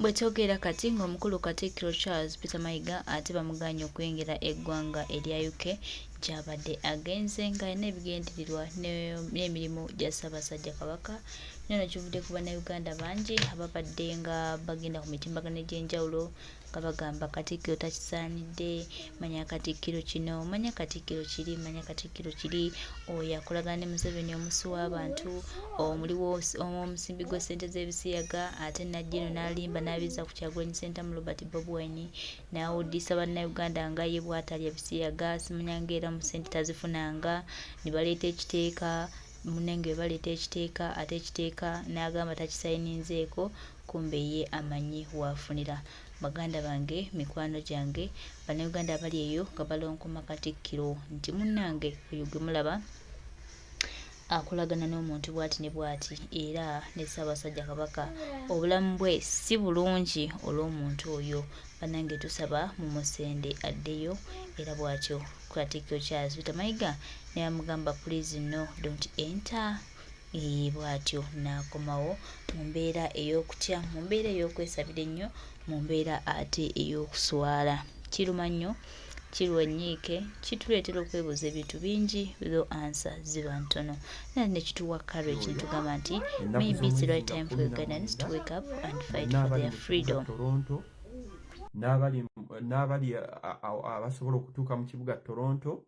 Bwe twogera kati ng'omukulu Katikkiro Charles Peter Mayiga ate bamugaanye okuyingira eggwanga erya UK gy'abadde agenze ng'alina ebigendererwa n'emirimu gya Ssaabasajja Kabaka. Kino nno kivudde ku Bannayuganda bangi ababadde nga bagenda ku mitimbagano egy'enjawulo nga bagamba Katikkiro takisaanidde, manya Katikkiro kino, manya Katikkiro kiri, manya Katikkiro kiri, oyo akolagana ne Museveni omussi w'abantu, omuli w'omusimbi gw'essente z'ebisiyaga ate n'ajja eno n'alimba n'abizza ku Kyagulanyi Ssentamu Robert Bobi Wine n'awuddisa Bannayuganda nga ye bw'atalya bisiyaga, simanya ng'era mu ssente tazifunanga, ne baleeta ekiteeka munnange bwe baleeta ekiteeka ate ekiteeka n'agamba takisayininzeeko kumbe ye amanyi w'afunira. Baganda bange, mikwano gyange, Bannayuganda abali eyo nga balonkoma Katikkiro nti munnange oyo gwe mulaba akolagana n'omuntu bwati ne bwati era ne Ssaabasajja Kabaka obulamu bwe si bulungi olw'omuntu oyo. Bannange tusaba mumusende addeyo era bwatyo Katikkiro Charles Peter Mayiga ne bamugamba please no don't enter. Ee, bw'atyo n'akomawo mu mbeera ey'okutya, mu mbeera ey'okwesabira ennyo, mu mbeera ate ey'okuswala. Kiruma nnyo, kirwa ennyiike, kituleetera okwebuuza ebintu bingi, though answer ziba ntono. Naye ne kituwa courage ne tugamba nti Ennaku maybe it's the z'omwezi right nga time for kumi na Ugandans to mwenda wake up and fight mwenna for abali their mu kibuga freedom. Toronto n'abali abasobola okutuuka mu kibuga Toronto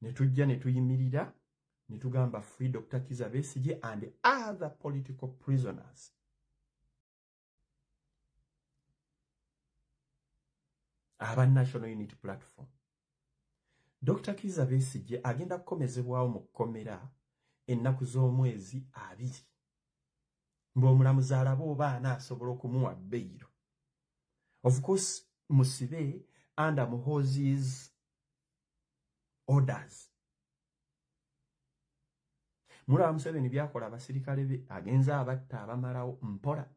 ne tujja ne tuyimirira ne tugamba free Dr. Kizza Besigye and other political prisoners. Aba National Unity Platform. Dr. Kizza Besigye agenda kukomezebwawo mu kkomera ennaku z'omwezi 20 ng'omulamuzi alaba oba anaasobola okumuwa beyiro. Of course musibe under Muhoozi's orders. Mulaba Museveni byakola abasirikale be, agenze abatta abamalawo mpola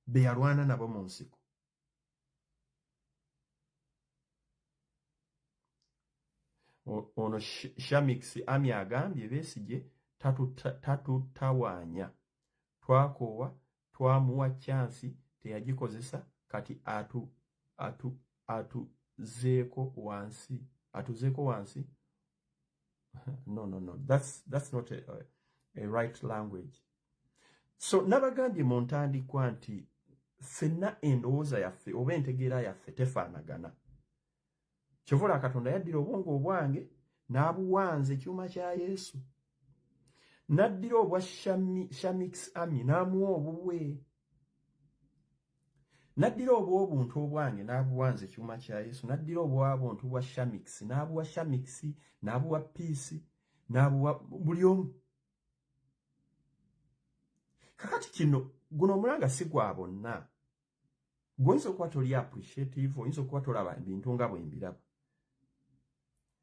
be yalwana nabo mu nsiko. Ono Shamix Ami agambye Besigye tatutawaanya, twakoowa, twamuwa chance teyagikozesa, kati atuzeeko wansi, atuzeeko wansi. No, no, no, that's not a right language. So nabagambye mu ntandikwa nti ffenna endowooza yaffe oba entegeera yaffe tefaanagana. Kyova Katonda yaddira obwongo obwange n'abuwanza ekyuma kya Yesu, n'addira obwa Shamix Ami n'amuwa obubwe, n'addira obw'obuntu obwange n'abuwanza ekyuma kya Yesu, n'addira obw'obuntu bwa Shamix n'abuwa Shamix, n'abuwa Peace, n'abuwa buli omu. Kakati kino guno omulanga si gwa bonna. Gwoyinza okuba toli appreciative, oyinza okuba tolaba ebintu nga bwe mbiraba.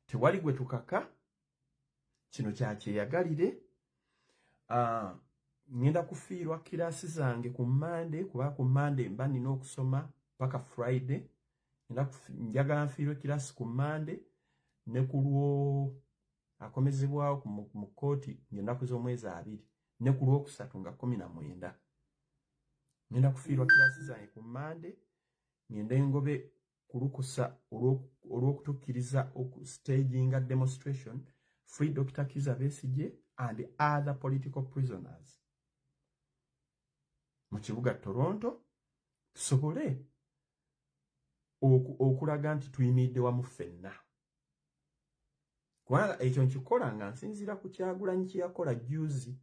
Tewali gwe tukaka, kino kyakyeyagalire. Ngenda kufiirwa kirasi zange ku Mmande, kuba ku Mmande mba nina okusoma paka Friday. Njagala nfiirwe kirasi ku Mmande ne ku lwo akomezebwawo mu kkooti ng'ennaku z'omwezi 20 ne ku lwokusatu nga 19. Ngenda kufiirwa kirasi zange ku Mmande, ngende ngobe kulukusa olw'okutukkiriza okustaginga demonstration free Dr. Kizza Besigye and other political prisoners mu kibuga Toronto, tusobole okulaga nti tuyimiridde wamu ffenna. Kubanga ekyo nkikola nga nsinziira ku Kyagulanyi kye yakola juzi,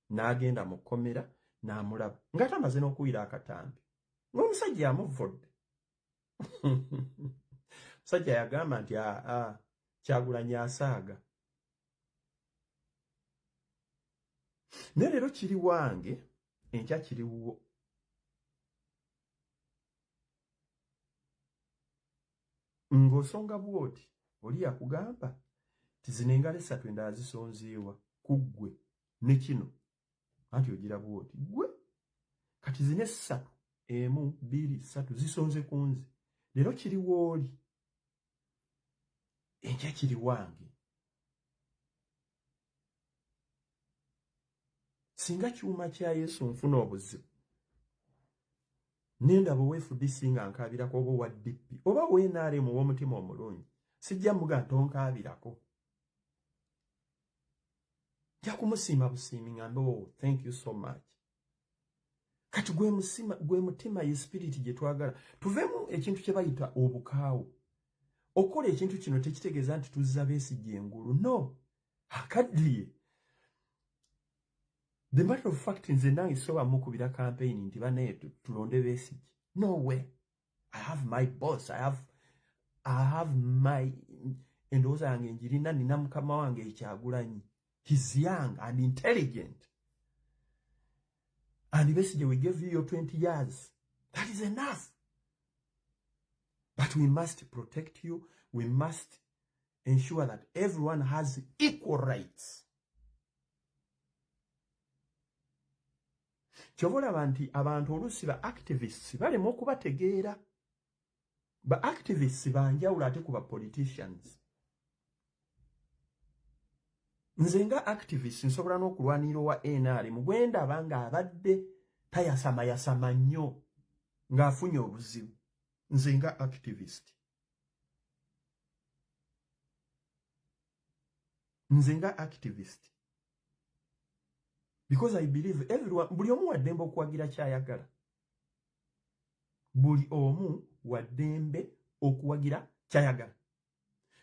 n'agenda mu kkomera n'amulaba nga tamaze n'okuwira akatambi ng'omusajja amuvvodde. Omusajja yagamba nti aa Kyagulanyi asaaga. Naye leero kiri wange, enkya kiri wuwo. Ng'osonga bw'oti oli yakugamba ti zino engalo esatu endala zisonzeewa ku ggwe ne kino, anti ogira bw'oti ggwe kati zino esatu, 1, 2, 3 zisonze ku nze. Leero kiri w'oli, enkya kiri wange. Singa kyuma kya Yesu nfuna obuzibu, Nendaba owa FDC nga nkaabirako, oba owa DP oba owa NRM ow'omutima omulungi, sijja muga ntonkaabirako, nja kumusiima busiimi, ngambe, "Oh, thank you so much." Kati gwe mutima, ye spirit gye twagala. Tuveemu ekintu kye bayita obukaawo. Okukola ekintu kino tekitegeeza nti tuzza Besigye engulu, no, akaddiye. The matter of fact, nze nange soba mukubira campaign nti banaye tulonde Besigye. No way. I have my boss, I have my endowooza yange njirina. Nina mukama wange Ekyagulanyi. He's young and intelligent. And Besigye, we gave you your 20 years, that is enough, but we must protect you. We must ensure that everyone has equal rights. Kyova olaba nti abantu oluusi ba activists balema okubategeera. Ba activists banjawulo ate ku ba politicians. Nze nga activist nsobola n'okulwanira owa NRM gwendaba ng'abadde tayasamayasama nnyo ng'afunye obuzibu. Nze nga activist, nze nga activist, because I believe everyone, buli omu waddembe okuwagira kyayagala, buli omu waddembe okuwagira kyayagala.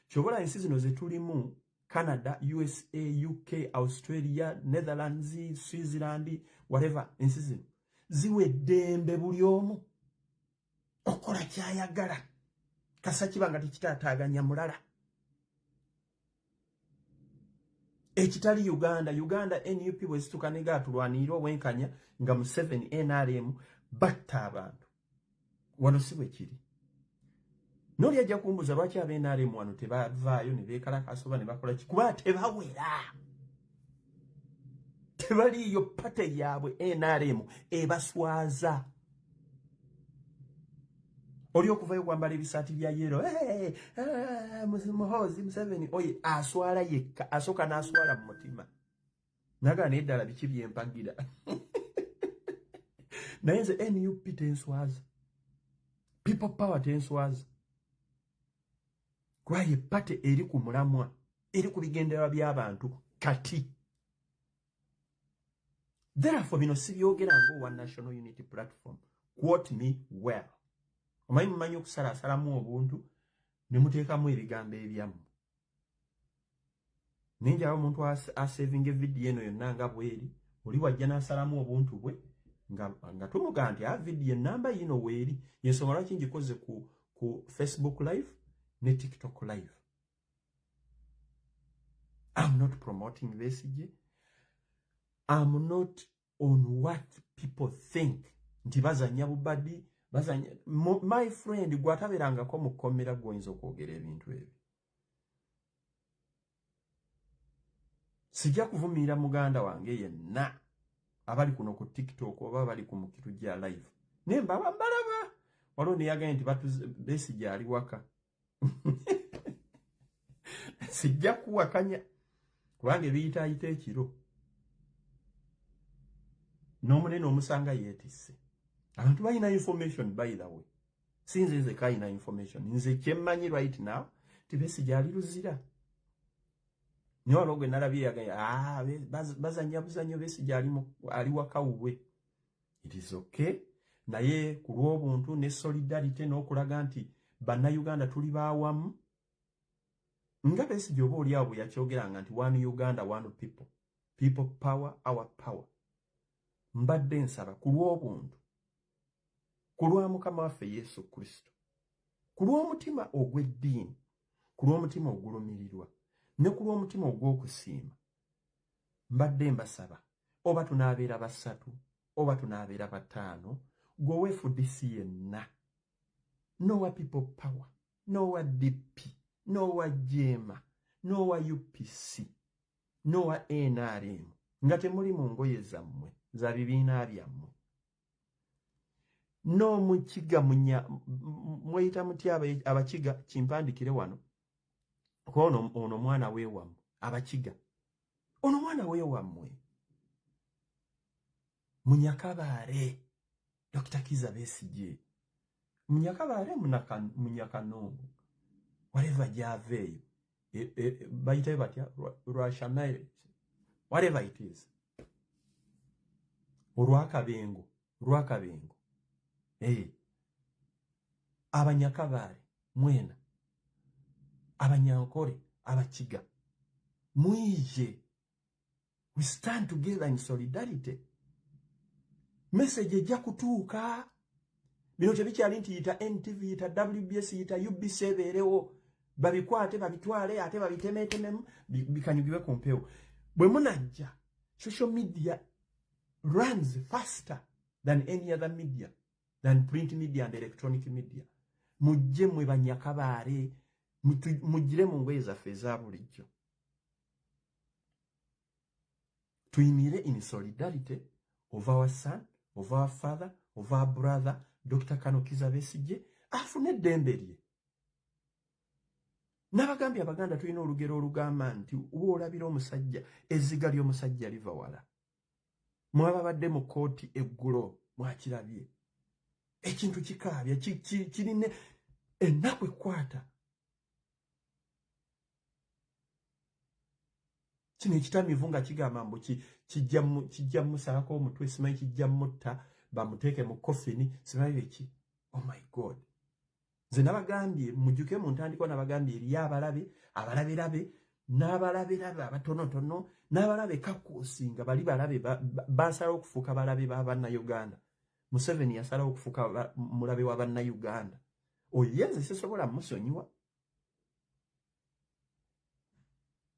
Kyobola ensi zino ze tulimu, Canada, USA, UK, Australia, Netherlands, Switzerland, whatever, ensi zino ziwa eddembe buli omu okukola kyayagala kasa kiba nga tekitaataaganya mulala, ekitali Uganda. Uganda NUP bwezituka nega tulwanirira obwenkanya, nga Museveni NRM batta abantu. Wano si bwe kiri. Noli ajja kumbuuza lwaki aba NRM wano tebavaayo ne beekalakaasa oba ne bakola ki, kuba tebawera, tebaliiyo. Pate yaabwe NRM ebaswaza. Oli okuvayo kwambala ebisaati bya yellow, Muhoozi, Museveni oye, aswala yekka, asooka n'aswala mu mutima nagaa, naye ddala biki byempagira? Naye nze NUP tenswaza, People Power tenswaza, kuba ye pate eri ku mulamwa, eri ku bigendererwa by'abantu. Kati therefore bino sibyogera nga owa National Unity Platform. Quote me well. Omanyi mumanyi okusalaasalamu obuntu ne muteekamu ebigambo ebyammwe, naye njaba omuntu asevinga evidiyo eno yonna nga bweri, oli wajja n'asalamu obuntu bwe nga tumugaa nti a vidiyo enamba yino weeri. Yensonga lwaki ngikoze ku Facebook Live ne TikTok Live. I'm not promoting Besigye. I'm not on what people think nti bazanya bubadi, bazanya. My friend, gwatabeerangako mu kkomera gwoyinza okwogera ebintu ebyo. Sijja kuvumirira muganda wange yenna abali kuno ku TikTok oba abali ku mukitu gya live, naye mbaba mbalaba. Waliwo neyagaye nti Besigye ali waka. Sijja kuwakanya kubanga ebiyitaayita ekiro n'omunene omusanga yeetisse. Abantu balina information, by the way, si nze nzeka alina information. Nze kyemmanyi right now ti Besigye ali Luzira, naye waliwo gwe nalabye yagaye, ah, bazanya buzanyo, Besigye ali waka wuwe. It is okay, naye ku lw'obuntu ne solidarity n'okulaga nti Bannayuganda tuli baawamu, nga Besigye oba oli awo bwe yakyogeranga nti one Uganda, one people, people power, our power, mbadde nsaba ku lw'obuntu, ku lwa Mukama waffe Yesu Kristo, ku lw'omutima ogw'eddiini, ku lw'omutima ogulumirirwa ne ku lw'omutima ogw'okusiima, mbadde mbasaba, oba tunaabeera basatu oba tunaabeera bataano, gwe owa FDC yenna n'owa People Power n'owa DP n'owa JEEMA n'owa UPC n'owa NRM, nga temuli mu ngoye zammwe za bibiina byammwe, n'omukiga munya mweyita mutya Abakiga, kimpandikire wano, kuba ono mwana weewammwe. Abakiga, ono mwana weewammwe Munyakabaale. Dr. Kiza Besigye Munyakabaale, Munyakanongo, whatever gyava eyo, bayitayo batya, Rwashamaire, whatever it is, Olwakabengo, Rwakabengo, hey. Abanyakabaale mwena, Abanyankore, Abakiga, mwije, we stand together in solidarity. Message ejja kutuuka. Bino tebikyali nti yita NTV, yita WBS, yita UBC, ebeerewo babikwate babitwale ate babitemetememu bikanyugibwe ku mpewo. Bwe munajja, social media runs faster than any other media, than print media and electronic media. Mujje mwe Banyakabaale, mugire mu ngoye zaffe eza bulijjo, tuyimire in solidarity of our son, of our father, of our brother Dr. Kano Kiza Besigye, afune eddembe lye. Nabagambye, Abaganda tulina olugero olugamba nti woolabira omusajja, ezziga ly'omusajja liva wala. Mwababadde mu kkooti eggulo mwakirabye, ekintu kikaabya, kirina ennaku ekwata. Kino ekitamivu nga kigamba mbu kijja musalako omutwe, simanyi kijja mutta, bamuteeke mu kofini, simanyi biki. Oh my God, nze nabagambye, mujjuke mu ntandikwa nabagambye eriyo abalabe, abalaberabe n'abalaberabe abatonotono n'abalabe kakuusinga bali balabe basalawo okufuuka balabe ba Bannayuganda. Museveni yasalawo okufuuka mulabe wa Bannayuganda. Oyo ye nze sisobola musonyiwa,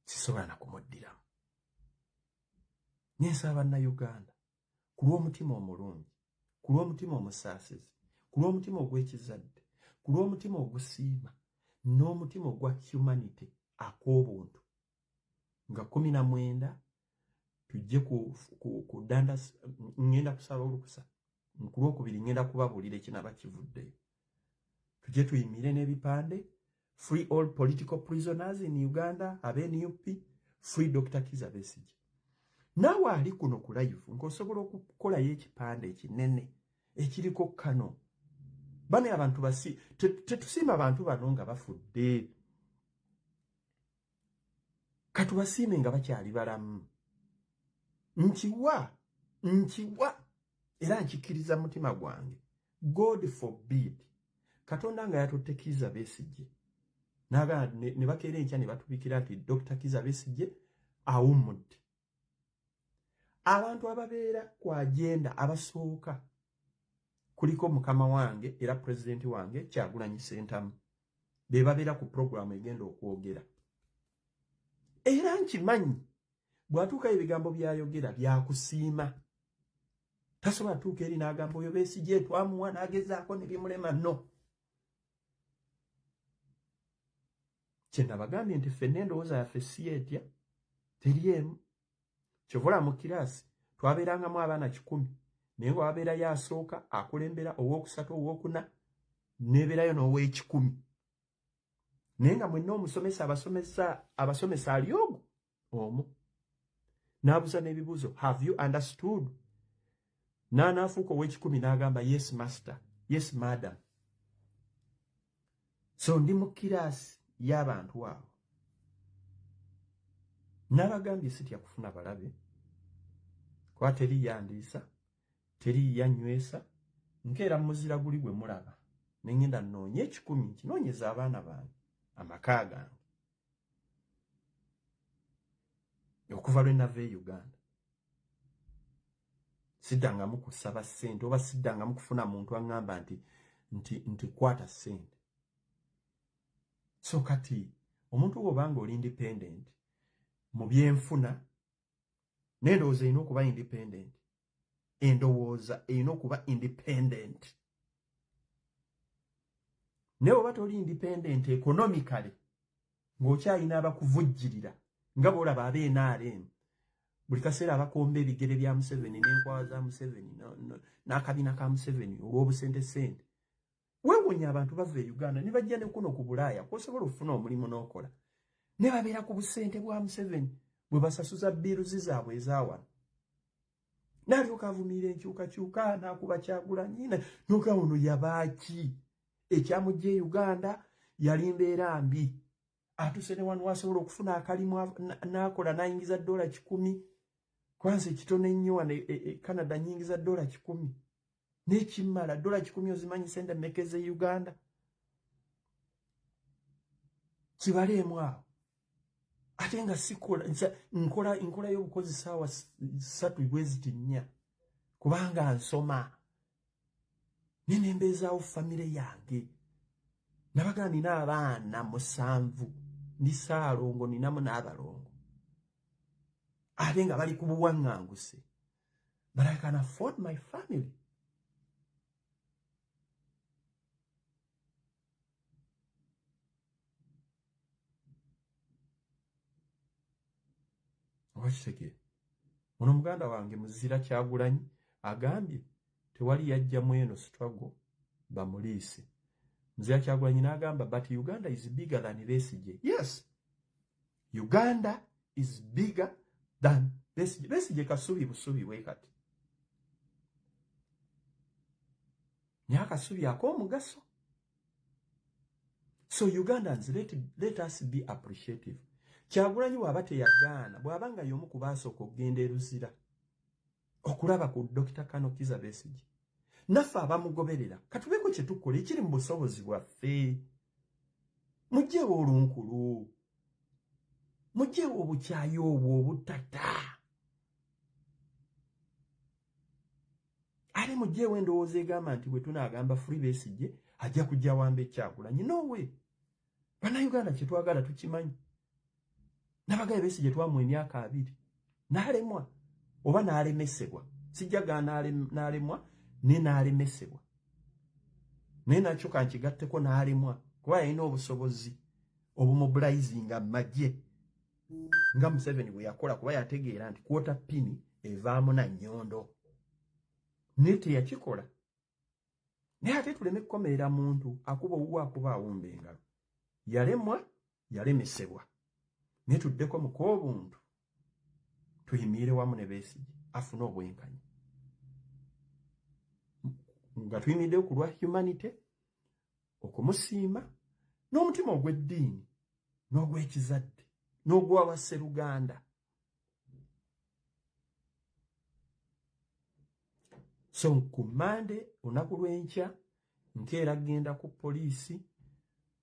sisobola nakumuddiramu. Nensaba Bannayuganda, ku lw'omutima omulungi, ku lw'omutima omusaasizi, ku lw'omutima ogw'ekizadde, ku lw'omutima ogusiima n'omutima ogwa humanity ak'obuntu, nga 19 tujje ku danda. Ŋŋenda kusaba olukusa ku Lwokubiri, ŋŋenda kubabuulira ekinaba kivuddeyo. Tujje tuyimire n'ebipande: "Free all political prisoners in Uganda", abe NUP, "Free Dr. Kiza Besigye". Naawe ali kuno ku live ng'osobola okukolayo ekipande ekinene ekiriko kano bano abantu basi. Tetusiima abantu bano nga bafudde, katubasiime nga bakyali balamu. Nkiwa, nkiwa era nkikkiriza mutima gwange. God forbid, Katonda nga yatutte Kiza Besigye naga ne bakeera enkya ne batubikira nti Dr. Kiza Besigye awummudde, abantu ababeera ku agenda abasooka kuliko mukama wange era pulezidenti wange Kyagulanyi Sentamu, be babeera ku puroguramu egenda okwogera. Era nkimanyi bw'atuukayo ebigambo by'ayogera byakusiima. Tasobola tuuka eri n'agamba oyo Besigye twamuwa n'agezaako ne bimulema. No, kye nabagambye nti ffenna endowooza yaffe si etya, teri emu. Kyovula mu kiraasi twabeerangamu abaana 100, naye nga wabeerayo asooka, akulembera, owookusatu, owookuna, nebeerayo n'ow'ekikumi, naye nga mwenna omusomesa abasomesa abasomesa ali ogwo omu, n'abuuza n'ebibuuzo, "Have you understood?" N'anaafuuka ow'ekikumi n'agamba, "Yes master, yes madam." So ndi mu kiraasi y'abantu abo. N'abagambye sitya kufuna balabe, kuba teri yandiisa, teri yanywesa. Nkeera muzira guli gwe mulaba ne ngenda nnoonya ekikumi, nkinoonyeza abaana bange, amaka gange. Okuva lwe nava e Uganda siddangamu kusaba ssente oba siddangamu kufuna muntu aŋŋamba nti kwata ssente. So kati omuntu bw'obanga oli independent mu byenfuna, n'endowooza erina okuba independent, endowooza erina okuba independent. Naye oba toli independent economically, ng'okyalina abakuvujjirira nga bw'olaba abe NRM buli kaseera abakomba ebigere bya Museveni n'enkwawa za Museveni n'akabina ka Museveni olw'obusente sente. Weewuunya abantu bava e Uganda ne bajja ne kuno ku Bulaaya kwosobola okufuna omulimu n'okola, ne babeera ku busente bwa Museveni bwe basasuza bills zaabwe ezawano. N'alyoka avumirira enkyukakyuka n'akuba Kyagulanyi noga ono yabaaki ekyamujja e Uganda yali mbeera mbi atuse ne wano wasobola okufuna akalimu n'akola n'ayingiza $100 kwanza ekitono ennyo wano e, e, Canada nyingiza $100 n'ekimala $100 ozimanyi sente mmeka ez'e Uganda kibaleemu awo ate nga sikola nkola nkola y'obukozi saawa 3 bweziti 4 kubanga nsoma naye ne mbeezaawo famire yange nabaga nina abaana 7 ndi Ssaalongo ninamu n'abalongo ate nga bali ku buwaŋŋanguse but I can afford my family. Oba kitegeera ono muganda wange Muzira Kyagulanyi agambye tewali yajjamu eno struggle bamuliise. Muzira Kyagulanyi n'agamba but Uganda is bigger than Besigye. Yes, Uganda is bigger than Besigye. Besigye kasubi busubi bwe kati naye akasubi ak'omugaso. So Ugandans, let us be appreciative. Kyagulanyi bw'aba teyagaana, bw'aba nga y'omu ku baasooka okugenda e Luzira okulaba ku Dr. Kano Kizza Besigye, naffe abamugoberera katubeeko kye tukola ekiri mu busobozi bwaffe. Mugyewo olunkulu, mugyewo obukyayi obwo obutata, ate mugyewo endowooza egamba nti bwe tunaagamba Free Besigye ajja kujja wamba Kyagulanyi. Nowe Bannayuganda kye twagala tukimanyi. Nabagaye Besigye twamuwa emyaka 2 n'alemwa oba n'alemesebwa, sijja gaa n'alemwa ne n'alemesebwa, naye nakyo kankigatteko n'alemwa kuba yalina obusobozi obumobilizinga magye nga Museveni bwe yakola, kuba yategeera nti kwota pini evaamu na nnyondo, naye teyakikola. Naye ate tuleme kukomerera muntu akuba owuwe akuba awumba engalo. Yalemwa, yalemesebwa, naye tuddeko mu k'obuntu tuyimiire wamu ne Besigye afune obwenkanya nga tuyimiriddeyo ku lwa humanity, okumusiima n'omutima ogw'eddiini n'ogw'ekizadde n'ogw'abasseruganda. So ku Mande olunaku lw'enkya nkeera kugenda ku poliisi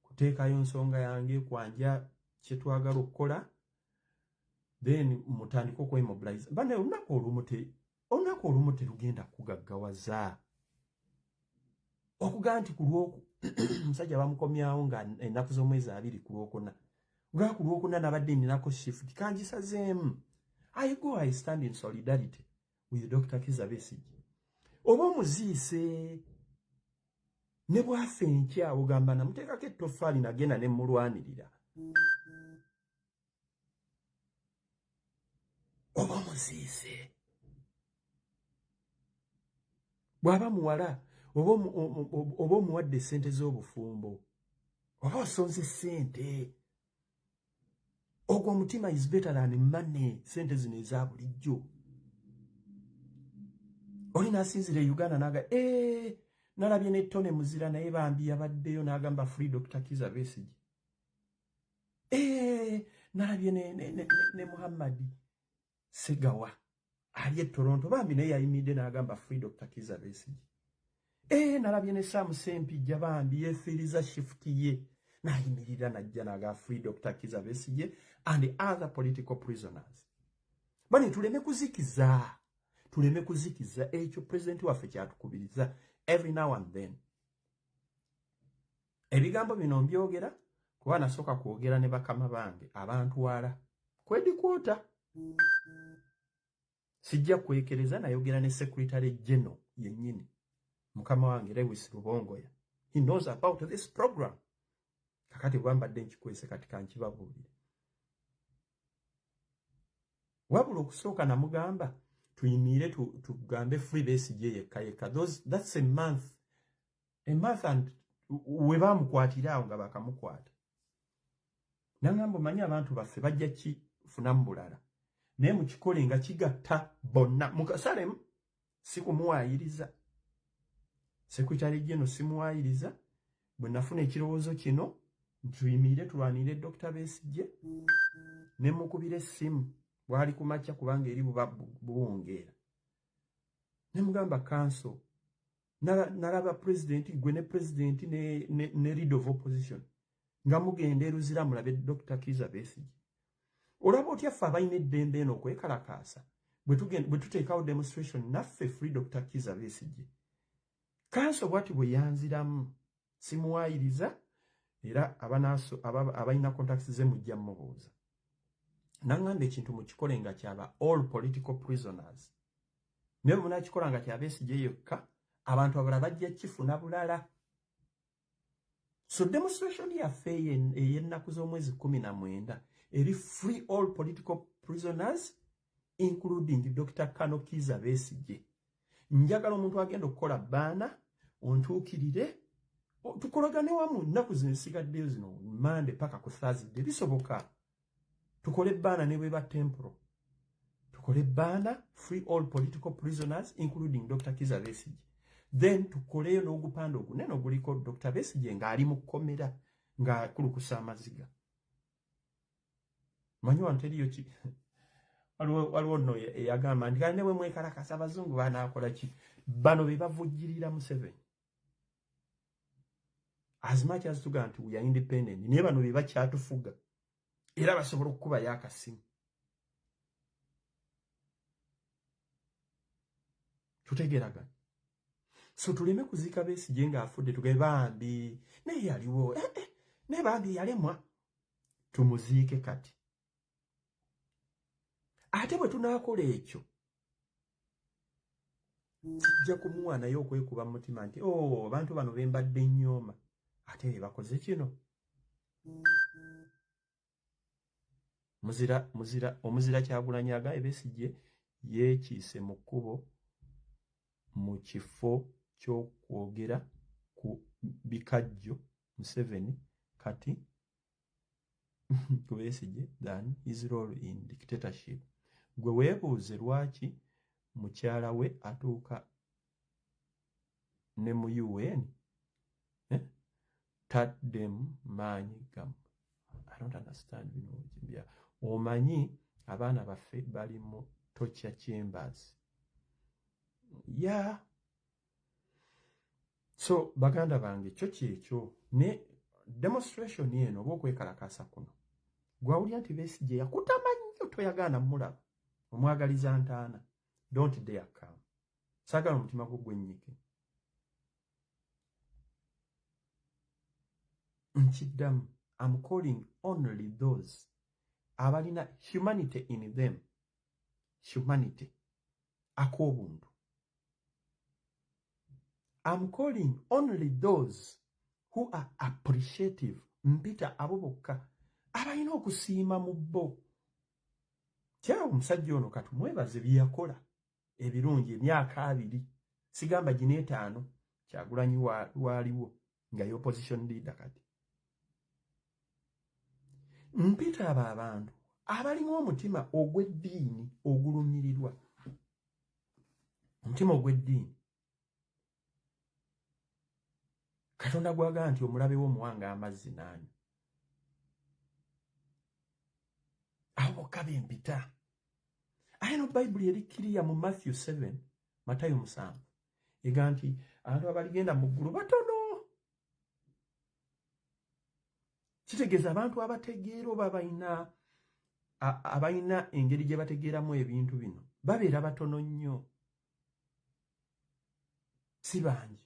kuteekayo nsonga yange kwanja kye twagala okukola, then mutandike okwemobilize. Bane olunaku olumu terugenda kugaggawaza okugaa nti ku lwoku omusajja bamukomyawo nga ennaku z'omwezi 2 ku Lwokuna, nga ku Lwokuna nabadde ninako shift kangisazeemu. I go, I stand in solidarity with Dr. Kizza Besigye. Oba omuziise ne bwafa enkya ogamba namuteekako ettoffaali nagenda ne mmulwanirira. Oba omuziise bw'aba muwala oba omuwadde ssente z'obufumbo oba osonze ssente, ogwo omutima is better than money, ssente zino eza bulijjo. Oli n'asinzira e Uganda n'aga nalabye ne Tony Muzira naye bambi yabaddeyo n'agamba Free Dr. Kizza Besigye. Nalabye ne Muhammad Segawa ali e Toronto bambi naye yayimiridde n'agamba Free Dr. Kizza Besigye. Nalabye ne Sam Sempijja bambi yeefiiriza shift ye n'ayimirira n'ajja n'aga Free Dr. Kizza Besigye and other political prisoners. Bani tuleme kuzikiza, tuleme kuzikiza ekyo pulezidenti waffe kyatukubiriza every now and then. Ebigambo bino mbyogera kuba nasooka kwogera ne bakama bange abantwala kwedikwota. Sijja kwekereza, nayogera ne secretary general yennyini mukama wange Lewis Rubongoya. He knows about this program. Kakati bwe mbadde nkikwese kati kankibabuulire. Wabula okusooka namugamba tuyimiire tugambe Free Besigye yekka yekka. That's a month and we bamukwatira awo nga bakamukwata. Nangamba omanyi abantu baffe bajja kifunamu bulala, naye mukikole nga kigatta bonna mukasalemu. Si kumuwaayiriza secretary general, simuwaayiriza. Bwe nafuna ekirowoozo kino, tuyimirire tulwanire Dr. Besigye, ne mukubira essimu, bwali ku makya kubanga eri buba buwungeera, ne mugamba, "Counsel, nalaba president, gwe ne president ne leader of opposition nga mugenda e Luzira mulabe Dr. Kiza Besigye. Olaba otya ffe abalina eddembe eno okwekalakaasa bwe tuteekawo demonstration naffe, free Dr. Kiza Besigye?" Counsel bwati bwe yanziramu. Simuwaayiriza, era abalina contacts ze mujja mubuuza. Naŋŋamba, "Ekintu mukikole nga kyaba all political prisoners, naye bwe munakikola nga kya Besigye yokka, abantu abalala bajja kifuna bulala." So demonstration yaffe ey'ennaku z'omwezi 19 eri free all political prisoners, including Dr. Kano Kiza Besigye. Njagala omuntu agenda okukola banner ontuukirire, tukolagane wamu. Nnaku zino zisigaddeyo zino, Mande paka ku Thursday, bisoboka tukole banner, ne bweba temporal, tukole banner, free all political prisoners including Dr. Kiza Besigye. Then tukoleyo n'ogupande ogunene oguliko Dr. Besigye ng'ali mu kkomera ng'akulukusa amaziga. Manyi wano teriyo ki, waliwo nno eyagamba nti, "Kale ne bwe mwekalakasa, abazungu banaakola ki?" Bano be bavujjirira Museveni. As much as tugamba nti we are independent, naye bano be bakyatufuga, era basobola okukubayo akasimu. Tutegeragana? So tuleme kuziika Besigye ng'afudde, tugabe bambi naye yaliwo, eh, eh, naye bambi yalemwa. Tumuziike kati. Ate bwe tunaakola ekyo, kijja kumuwa naye okwekuba mu mutima nti, "Oh, abantu bano bembadde nnyooma, ate be bakoze kino." Muzira, muzira, omuzira Kyagulanyi agambye Besigye yeekiise mu kkubo mu kifo ky'okwogera ku bikajjo Museveni kati ku Besigye than his role in dictatorship. Gwe weebuuze lwaki mukyala we atuuka ne mu UN, eh? Taddemu maanyi gammwe. I don't understand bino bya omanyi abaana baffe bali mu torture chambers ya yeah. So baganda bange, kyo kyekyo ne demonstration eno oba okwekalakasa kuno. Gwawulira nti Besigye yakutama nnyo, toyagaana mulaba, omwagaliza ntaana, don't dare come. Saagala omutima gwo gwennyike. Nkiddamu, am calling only those abalina humanity in them, humanity, ak'obuntu. Am calling only those who are appreciative. Mpita abo bokka abalina okusiima mu bo kyawo. Omusajja ono katumwebaze bye yakola ebirungi emyaka 20, sigamba gino 5 Kyagulanyi waaliwo nga ye opposition leader. Kati mpita abo abantu abalimu omutima ogw'eddiini ogulumirirwa, omutima ogw'eddiini Katonda gwagamba nti omulabe w'omuwanga amazzi n'anywa. Abo bokka bempita. Aye no Bayibuli eri kiriya mu Matthew 7, Matayo 7, ega nti abantu abaligenda mu ggulu batono. Kitegeeza abantu abategeera oba abalina engeri gye bategeeramu ebintu bino babeera batono nnyo, si bangi.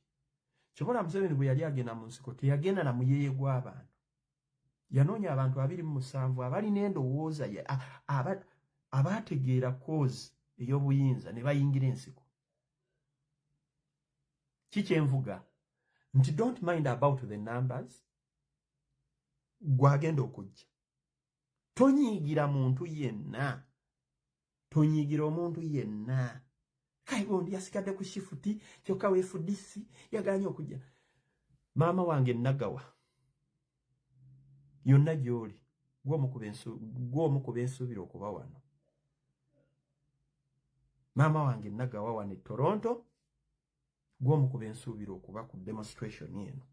Kyobola Museveni bwe yali agenda mu nsiko, teyagenda na muyeeye gw'abantu. Yanoonya abantu 27 abalina endowooza, abaategeera cause ey'obuyinza, ne bayingira ensiko. Kikyenvuga nti don't mind about the numbers. Gwagenda okujja, tonyiigira muntu yenna, tonyiigira omuntu yenna. Kale gundi yasigadde ku shift, kyokka weefudisi yaganye okujja. Maama wange Nagawa, yonna gy'oli, gw'omu ku bensuubira okuba wano. Maama wange Nagawa wano e Toronto, gw'omu ku bensuubira okuba ku demonstration eno.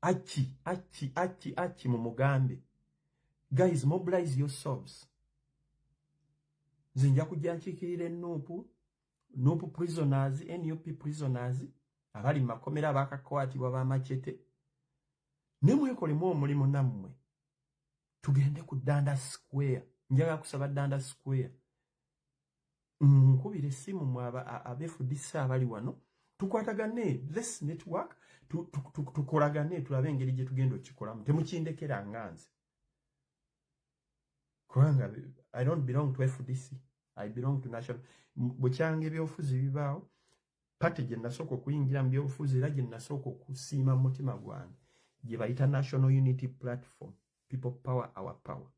Aki aki aki aki mumugambe, guys, mobilize yourselves. Nze nja kujja nkiikirira enuupu, NUP prisoners, NUP prisoners abali mu makomera abakakwatibwa bamacete, ne mwekolemu omulimu nammwe. Tugende ku Dundas Square. Njagala kusaba Dundas Square, nkubira essimu mu aba FDC abali wano, tukwatagane, let's network, tukolagane, tulabe engeri gye tugenda okikolamu. Temukindekera nga nze, kubanga I don't belong to FDC, I belong to national. Bwekyanga ebyobufuzi bibaawo, party gye nasooka okuyingira mu byobufuzi era gye nasooka okusiima mu mutima gwange gye bayita National Unity Platform, People Power, our power.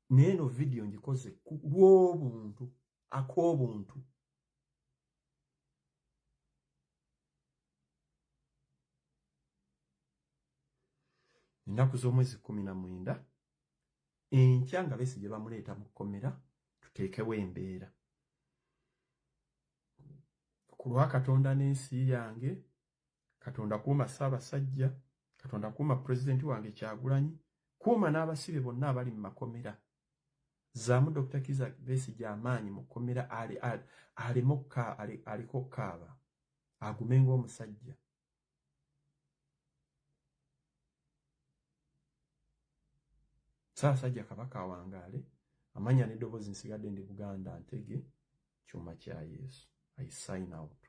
Naye eno vidiyo ngikoze ku lw'obuntu ak'obuntu. Ennaku z'omwezi 19, enkya nga Besigye bamuleeta mu kkomera, tuteekewo embeera ku lwa Katonda n'ensi yange. Katonda kuuma Ssaabasajja, Katonda kuuma pulezidenti wange Kyagulanyi, kuuma n'abasibe bonna abali mu makomera. Zaamu Dr. Kizza Besigye amaanyi mu kkomera, aleme aliko okukaaba, agume ng'omusajja. Ssaabasajja Kabaka awangaale. Amanya n'eddoboozi nsigadde ndi Buganda Ntege, kyuma kya Yesu. I sign out.